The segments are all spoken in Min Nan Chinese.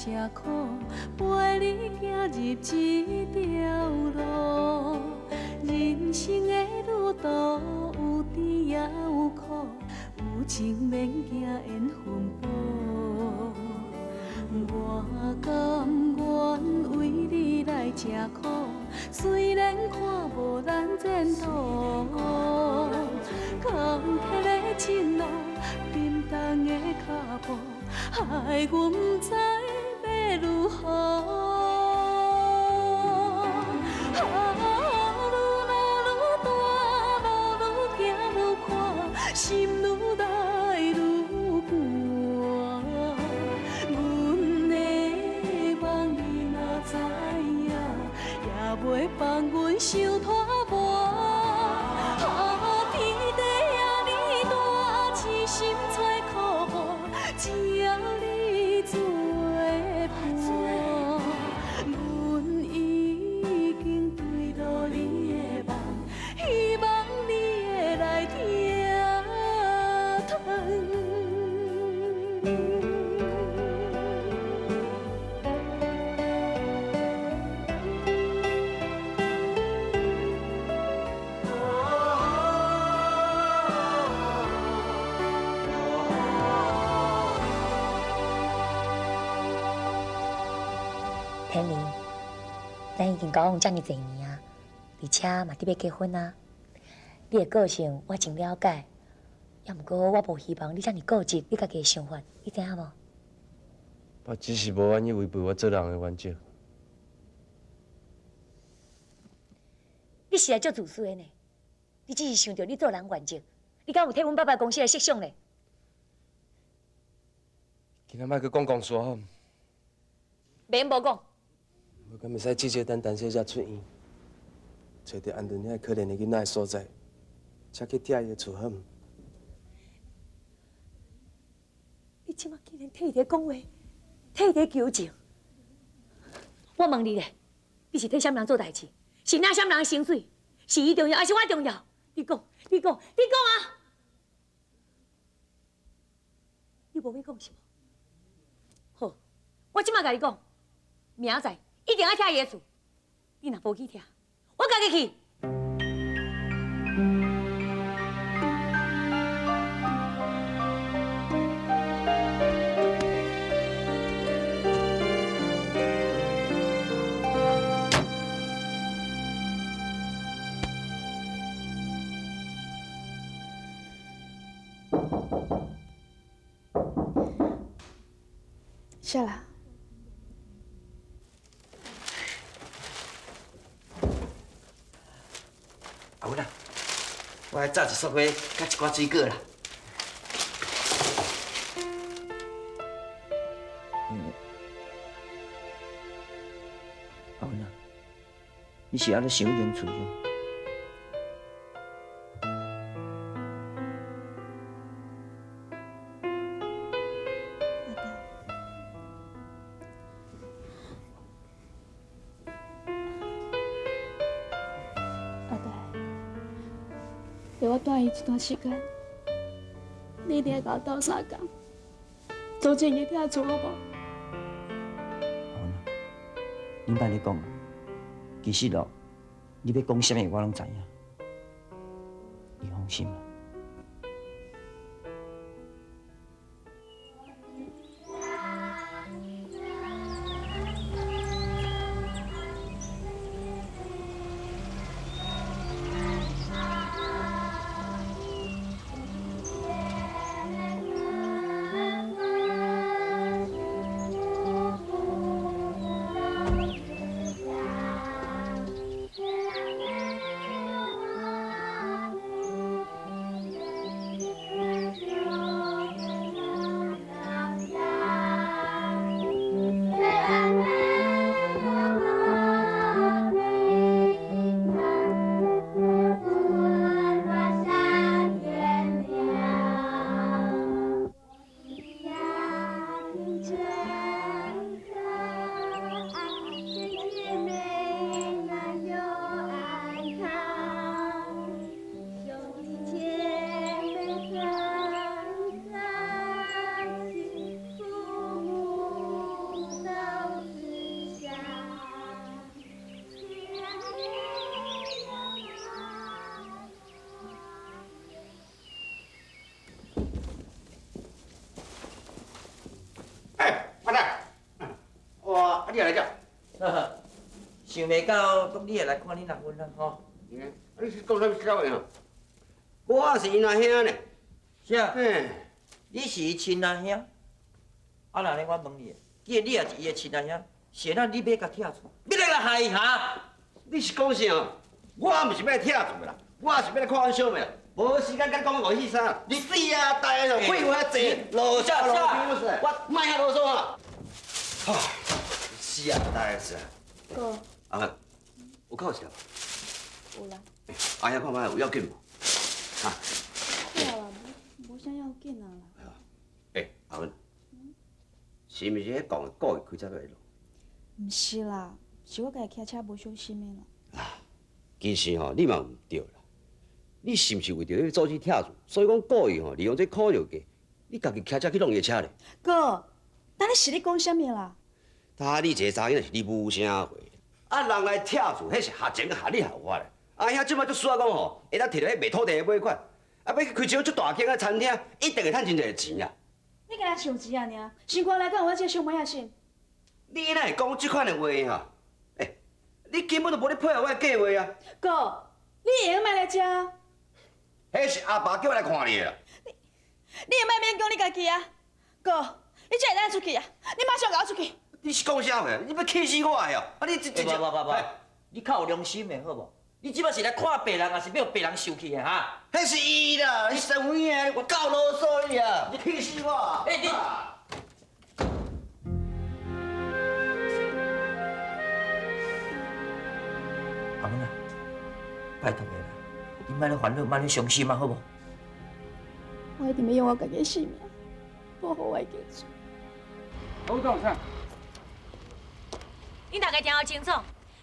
吃苦，陪你行入這條路。人生的旅途有甜也有苦，有情免驚緣分薄。我甘願為你來吃苦，雖然看無咱前途，坎坷的情路，沉重的腳步，害阮不知欲如何。啊，愈老愈大，路愈行愈宽，心愈來愈寒。阮的夢你若知影，也袂放阮傷拖磨。啊，天地遐爾大，痴心找苦無，只要你做伴。阮已經墜落你的夢，希望你會來疼疼。天林，咱已經交往遮爾濟年啊，而且嘛得欲結婚啊。你的個性我真了解，猶毋過我無希望你遮爾固執你家己的想法，你知影無？我只是無願意違背我做人的原則。你實在足自私的呢！你只是想著你做人原則，你敢有替阮爸爸公司來設想咧？今仔莫閣講公事好毋？免無講。我敢會使至少等陳小姐出院，揣著安頓遐可憐的囡仔的所在，才去拆伊的厝好毋？你這馬竟然替伊佇講話，替伊佇求情。我問你咧，你是替啥物人做代誌？是領啥物人的薪水？是伊重要，還是我重要？你講，你講，你講啊！你無欲講是無？好，我這馬共你講，明仔載一定愛拆伊的厝。你若無去拆，我家己去。啥啦？阿文啊，我來炸一束花，佮一寡水果啦。阿文啊，你是按呢想彼間厝？阿呆，阿呆，予我蹛伊一段時間，你一定愛共我鬥相共，阻止伊拆厝好無？阿文啊，你莫咧講啊，其實哦，你欲講啥物我攏知影，你放心啦。你也来遮？想袂到，讲你会来看恁阿芬啊，吼。啊，你是讲啥物笑话啊？我是𪜶阿兄呢。啥？你是伊亲阿兄？啊，那呢，我问你，既然你也是伊的亲阿兄，是按怎你欲共拆厝？你来来害伊哈？你是讲啥？我毋是欲来拆厝的啦，我是欲来看阮小妹啦，无时间佮你讲五四三。你死啊，大个废话济，啰嗦啰嗦，我莫遐啰嗦啊！死啊，大个是。哥。阿芬，有靠啥？有啦。阿兄看觅有要紧无？哈？好啦，无啥要紧啊啦。欸，阿芬，是毋是彼讲的故意开车过来路？毋是啦，是我家己骑车无小心的啦。啊，其实吼，你嘛毋对啦。你是毋是为著欲阻止拆厝，所以讲故意吼利用这苦药价，你家己骑车去弄伊的车咧？哥，等你是咧讲啥物啦？他你这个查某囡仔是你母啥货？啊，人来拆厝，彼是合情合理合法的。阿兄这摆足需要讲吼，会当摕著彼卖土地的尾款，啊，欲去开一间足大间的餐厅，一定会趁真济钱啊！你敢若想钱啊尔？心肝内敢有我这个小妹仔心？你哪会讲这款的话哈？欸，你根本就无咧配合我的计划啊！哥，你会用莫来遮？彼是阿爸叫我来看你的啦。你会莫勉强你家己啊？哥，你这会当出去啊？你马上共我出去！你是讲啥话？你欲气死我啊！啊，你这这无无无无，你较有良心的好无？你这摆是来看别人，还是欲予别人受气的哈？彼是伊啦，你神有影，我够啰嗦你啊！你气死我！欸你。阿文啊，拜托你啦，你莫咧烦恼，莫咧伤心啊，好无？我一定欲用我家己的性命保护我的家厝。好，总请。恁大家听好清楚，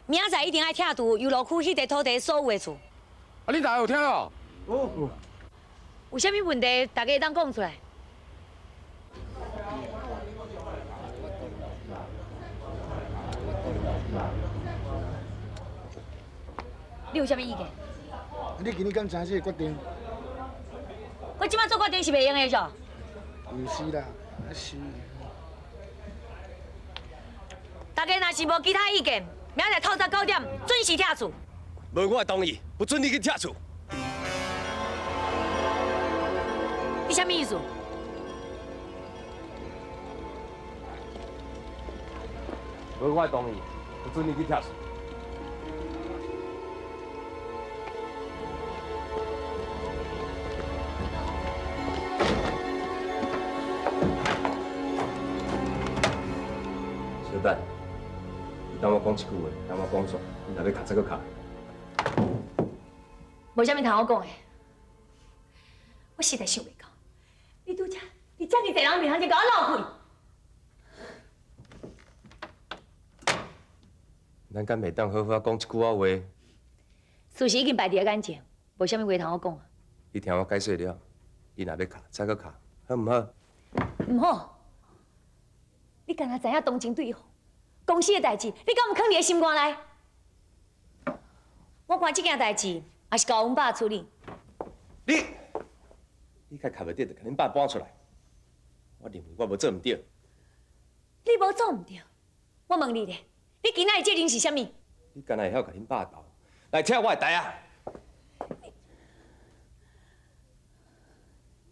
明仔载一定爱拆除游乐区彼块土地所有的厝。啊，恁大家有听到？有。有啥物问题，大家会当讲出来。你有啥物意见？你今日敢知影这个决定？我这摆做决定是袂用的，是？毋是啦，啊是。大家若是无其他意见，明仔载透早9点准时拆厝。无我同意，不准你去拆厝。你啥物意思？无我同意，不准你去拆厝。小等，你等我讲一句话，等我讲煞，你若欲卡再阁卡。无啥物通好讲的，我实在想袂到，你拄才伫遮尔济人面前就共我闹开。咱敢袂当好好仔讲一句仔话？事实已经摆伫眼前，无啥物话通好讲啊。你听我解释了，你若欲卡，再阁卡，好毋好？毋好。你敢若知影同情对方，公司的代志，你敢有囥伫个心肝内？我看这件代志，也是交阮爸处理。你，你较卡袂得，就共恁爸搬出来。我认为我无做毋对。你无做毋对，我问你咧，你今仔的责任是啥物？你敢若会晓共恁爸斗，来拆我的台啊！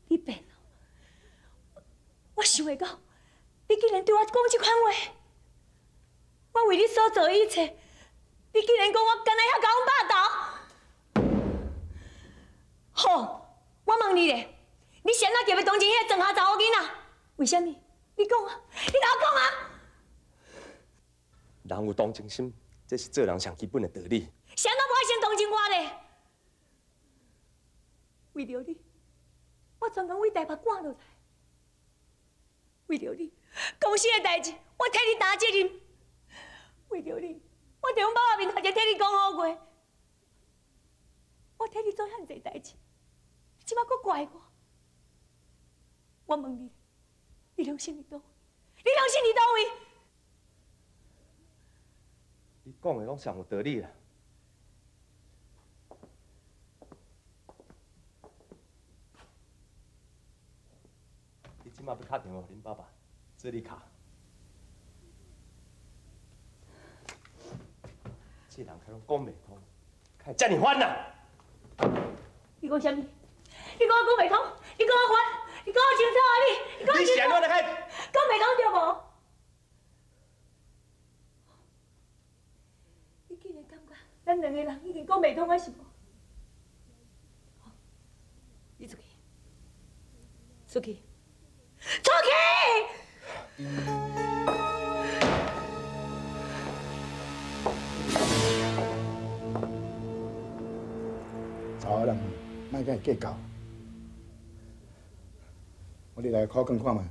你变了，我想袂到，你竟然对我讲这款话。我为你所做的一切，你竟然讲我敢若会晓共阮爸斗？好，我问你咧，你是按怎特别同情彼个庄下查某囡仔？为啥物？你讲啊，你共我讲啊！人有同情心，这是做人上基本的道理。是按怎无爱先同情我咧？为著你，我专工为台北赶落来。为著你，公司的代志，我替你担责任。为著你，我伫阮爸爸面头前替你讲好话。我替你做遐济代志，你这摆阁怪我？我问你，你良心伫佗位？你良心伫佗位？你讲的拢上有道理啦。你这摆欲敲电话予恁爸爸，做你敲。世人較攏講袂通，較會遮爾煩啊！你講啥物？你講我講袂通？你講我煩？你講我清楚啊你？你講你是按怎來開？講袂通對無？你竟然感覺咱兩個人已經講袂通啊是無？你出去，出去，出去！查某人莫佮伊计较，我你來考卷看覓。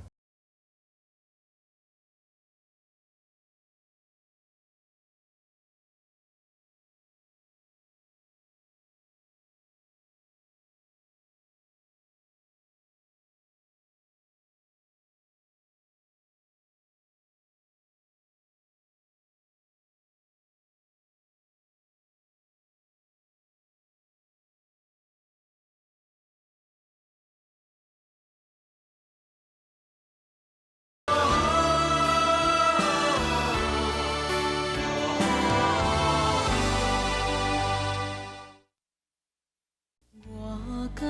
我甘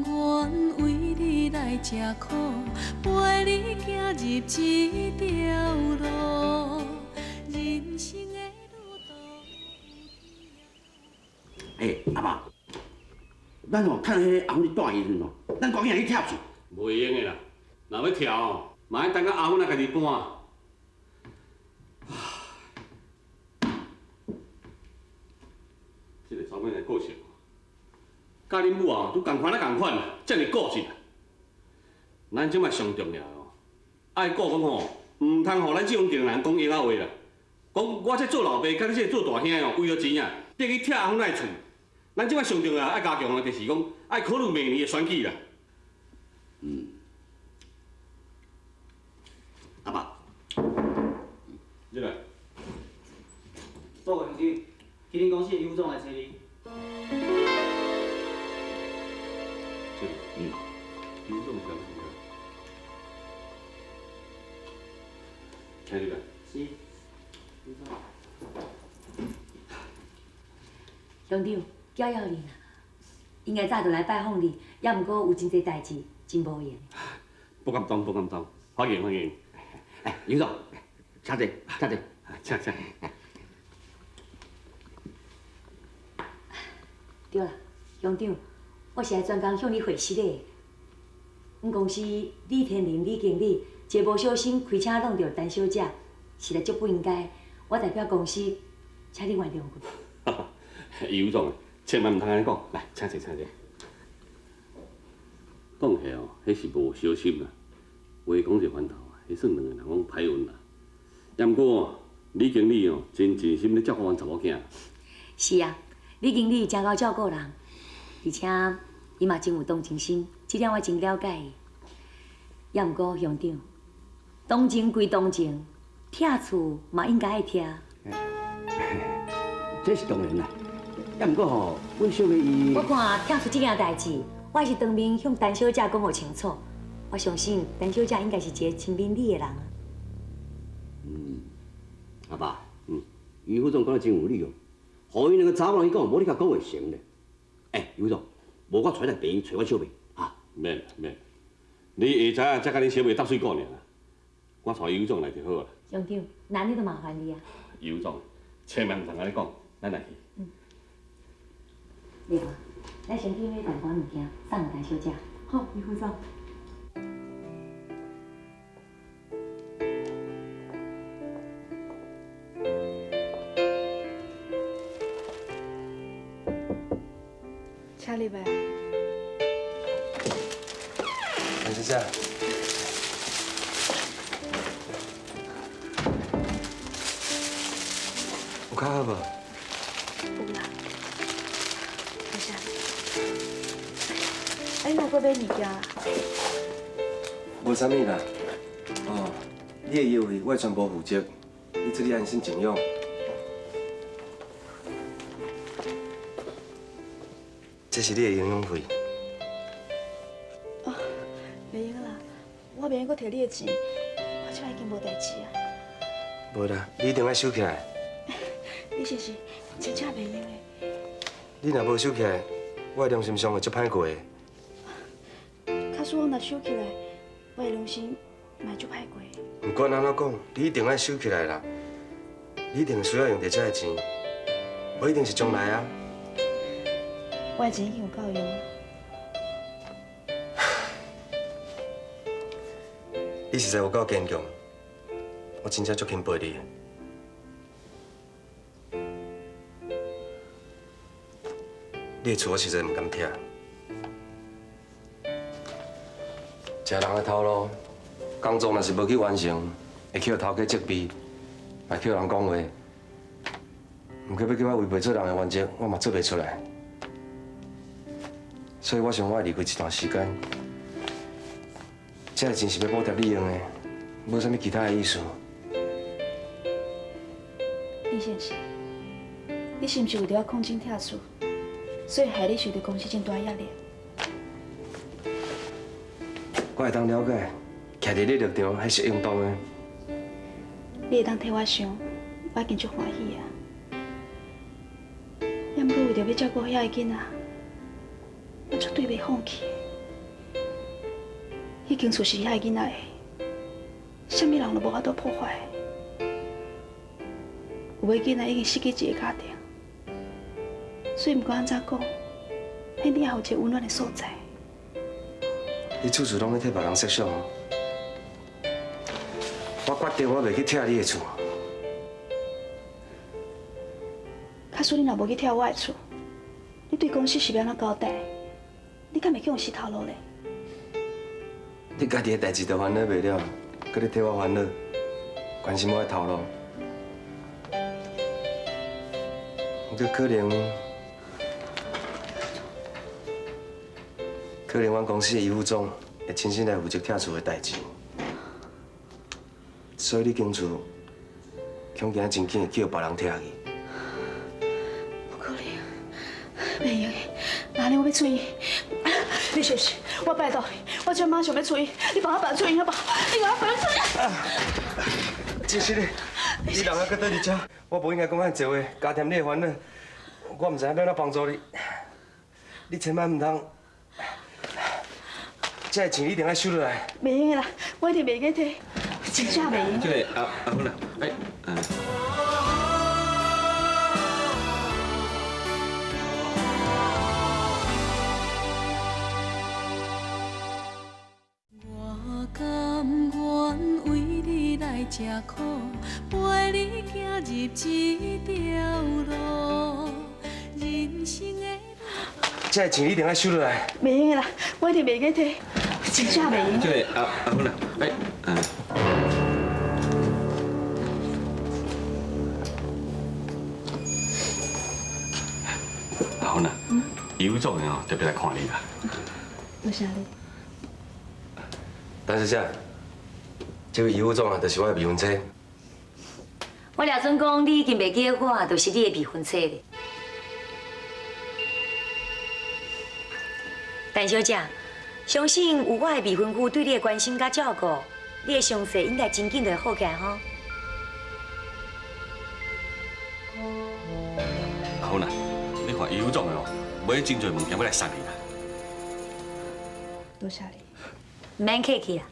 願為你來吃苦，陪你行入這條路，人生的旅途。欸，阿爸，咱吼趁彼个阿芬咧蹛伊时阵吼，咱趕緊來去拆厝。袂用的啦，若欲拆吼，嘛愛等到阿芬仔家己搬。這个查某囝個性，佮恁母啊，拄仝款仔仝款，遮爾固執。咱這擺上重要哦，愛顧講吼，毋通予咱這種人講閒仔話啦。講我這做老爸，佮你這個做大兄哦，為著錢啊，得去拆阿芬仔的厝。咱這擺上重要愛加強的，就是講愛考慮明年的選舉啦。嗯，阿爸，入來。報告經理，麒麟公司的尤總來找你。這個，嗯，尤總是啥物？請入來。是，尤總。鄉長，攪擾你啦，應該早就來拜訪你，也毋過有真濟代誌，真無閒。不敢當，不敢當，歡迎歡迎。哎，尤總，請坐，請坐，請請。對啦，鄉長，我是來專工向你匯實的。阮公司李天林李經理一个無小心開車撞著陳小姐，實在足不應該。我代表公司，請你原諒阮。尤總，千萬毋通按呢講，來，請坐，請坐。講起哦，彼是無小心啦，話講就翻頭，彼算兩個人攏歹運啦。也毋過李經理哦，真盡心咧照顧阮查某囝。是啊，李經理誠𠢕照顧人，而且伊嘛真有同情心，這點我真了解伊。也毋過鄉長，同情歸同情，拆厝嘛應該愛拆。這是當然啦，也毋過吼，阮小妹伊……我看拆厝這件代誌，我是當面向陳小姐講予清楚。我相信陳小姐應該是一個真明理的人。嗯，阿爸，嗯，余副總講得真有理哦。予𪜶兩個查某人去講，無你共講會成咧。欸，余副總，無我揣來病院揣阮小妹，哈？免免，你下早才佮恁小妹搭水鼓爾啦。我帶尤總來就好啦。鄉長，那按呢就麻煩你啊。尤總，千萬毋通按呢講，咱來去。嗯。麗華，咱先去買淡薄物件，送予陳小姐。好，余副總。請入來。陳小姐。有較好無？有啦，多謝。啊，你哪閣買物件啦？無啥物啦。哦，你的藥費我會全部負責，你這裡安心靜養。這是你的營養費。哦，袂用啦，我袂用閣提你的錢，我這擺已經無代誌啊。無啦，你一定愛收起來。你是是，真正袂用的。你若無收起來，我的良心上會足歹過的。假使我若收起來，我的良心嘛會足歹過。不管按怎講，你一定愛收起來啦。你一定需要用著這个錢，無一定是將來啊。我的錢已經有夠用。你實在有夠堅強，我真正足欽佩你的。你的厝我實在毋甘拆。食人的頭路，工作若是無去完成，會去予頭家責備，嘛去予人講話。毋過欲叫我違背做人的原則，我嘛做袂出來。所以我想我會離開一段時間。這个錢是欲補貼你用的，無啥物其他的意思。李先生，你是毋是為著我抗爭拆厝，所以害你受著公司這麼大壓力？我會當了解，徛佇你立場，彼是應當的。你會當替我想，我已經足歡喜啊。也毋過為著欲照顧遐个囡仔，我絕對袂放棄。彼間厝是遐个囡仔的，啥物人都無法度破壞。有的囡仔已經失去一個家庭，所以毋管按怎講，彼頂也有一個溫暖的所在。你處處攏咧替別人設想，我決定我袂去拆你的厝。假使你若無去拆我的厝，你對公司是欲按怎交代？你敢會去予死頭路咧？你家己的代誌都煩惱袂了，閣咧替我煩惱，關心我的頭路。毋過可能，可能阮公司的余副總會親身來負責拆厝的代誌，所以你間厝恐驚真緊會去予別人拆去。無可能，袂用的，那呢我欲出院。李先生，我拜託你，我這馬上欲出院，你幫我辦出院好無？你共我辦出院。真實的，你人還閣倒佇遮，我無應該講遐濟話，加添你的煩惱。我毋知影欲按怎幫助你，你千萬毋通，這个錢一定愛收落來。袂用的啦，我一定袂去提，真正袂用。這個阿阿芬啊，哎，嗯。我甘願為你來吃苦，陪你行入這條路，人生的。這个錢一定愛收落來。袂用的啦，我一定袂去提，真正袂用。這個阿阿芬啊，哎，嗯。阿芬啊，尤總的哦特別來看你啦。多謝你。陳小姐，這位尤副總啊，就是我的未婚妻。我掠準講，你已經袂記得我，就是你的未婚妻咧。陳小姐，相信有我的未婚夫對你的關心佮照顧，你的傷勢應該真緊就會好起來吼。阿芬啊，你看尤總的哦，買真濟物件欲來送你啦。多謝你。毋免客氣啊，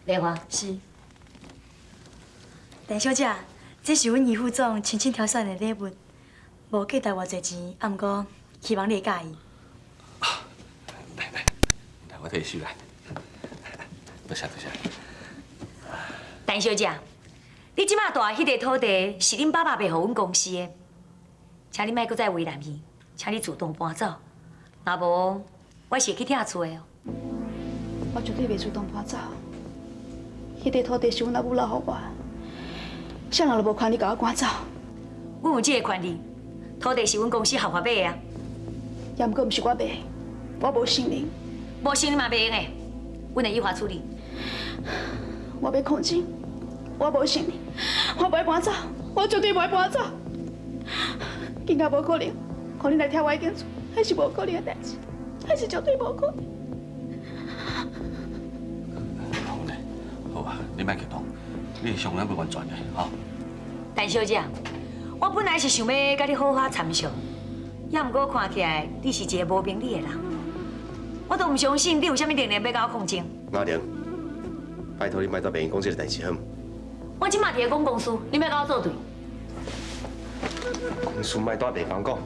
麗華。是。陳小姐，這是阮余副總親身挑選的禮物，無價值偌濟錢，啊，毋過希望你會佮意。來來，來，我替你收來。多謝多謝。陳小姐，你這馬住彼個土地是恁爸爸賣予阮公司的，請你莫閣再為難伊，請你主動搬走，若無我是會去拆厝的哦。我絕對袂主動搬走。彼塊土地是阮阿母留予我，啥人都無權利共我趕走。阮有這個權利，土地是阮公司合法買的啊。也毋過毋是我賣，我無承認。無承認嘛袂用的，阮會依法處理。我欲抗爭，我無承認，我袂搬走，我絕對袂搬走。更加無可能，予恁來拆我彼間厝，彼是無可能的代誌，彼是絕對無可能。好咧，好啊，你莫激動，你的傷還袂完全的，吼。陳小姐，我本來是想欲佮你好好參詳，也毋過看起來你是一个無明理的人，我都毋相信你有啥物能力欲佮我抗爭。阿玲，拜託你莫蹛白講這个代誌好毋？我這馬佇咧講公事，你莫佮我作對。公事莫蹛白房講。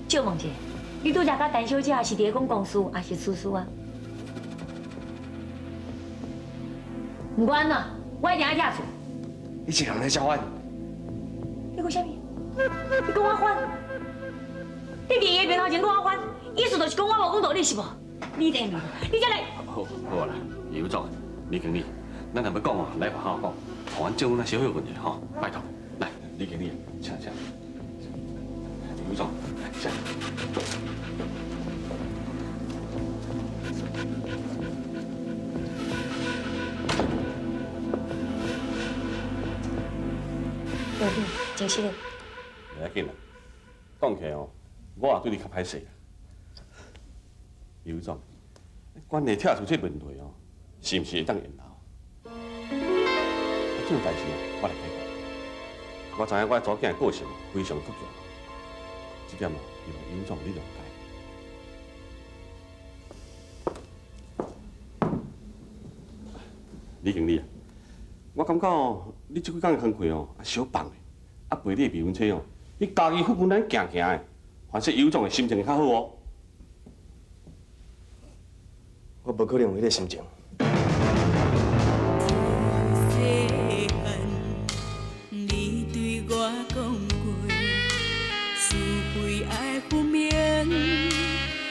借問一下，你拄才佮陳小姐是佇咧講公事，抑是私事啊？毋管啦，我一定愛拆厝。你這人咧造反？你講啥物？你講我反？你佇伊面頭前講我反，意思就是講我無講道理是無？你聽無？你才來。好，好啦，尤總、李經理，咱若欲講哦，來好好講，予阮政府咱小休困一下吼，拜託，來，李經理，請請。尤總，請。有你，真實的。袂要緊啦，講起來哦，我也對你較歹勢啦。尤總，關係拆除這個問題哦，是毋是會當延後？這種代誌哦，我來解決。我知影我的查某囝的個性非常倔強，這點哦，希望尤總你諒解。李經理啊，我感覺哦，你這幾工的工課哦，小放的，啊，陪你的未婚妻哦，去家己附近咱行行的，反正尤總的心情會較好哦。我無可能有彼个心情。細漢，你對我講過，是非愛分明，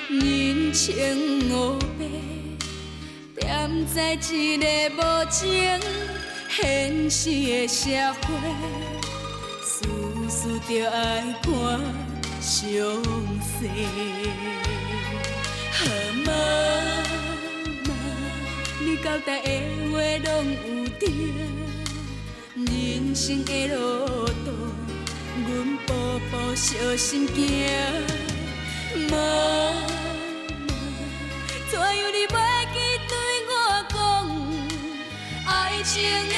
人情烏白，踮在這个無情現實的社會，事事著愛看詳細。好媽媽，你交代的話攏有對，人生的路途，阮步步小心行。媽媽，怎樣你袂記對我講，愛情的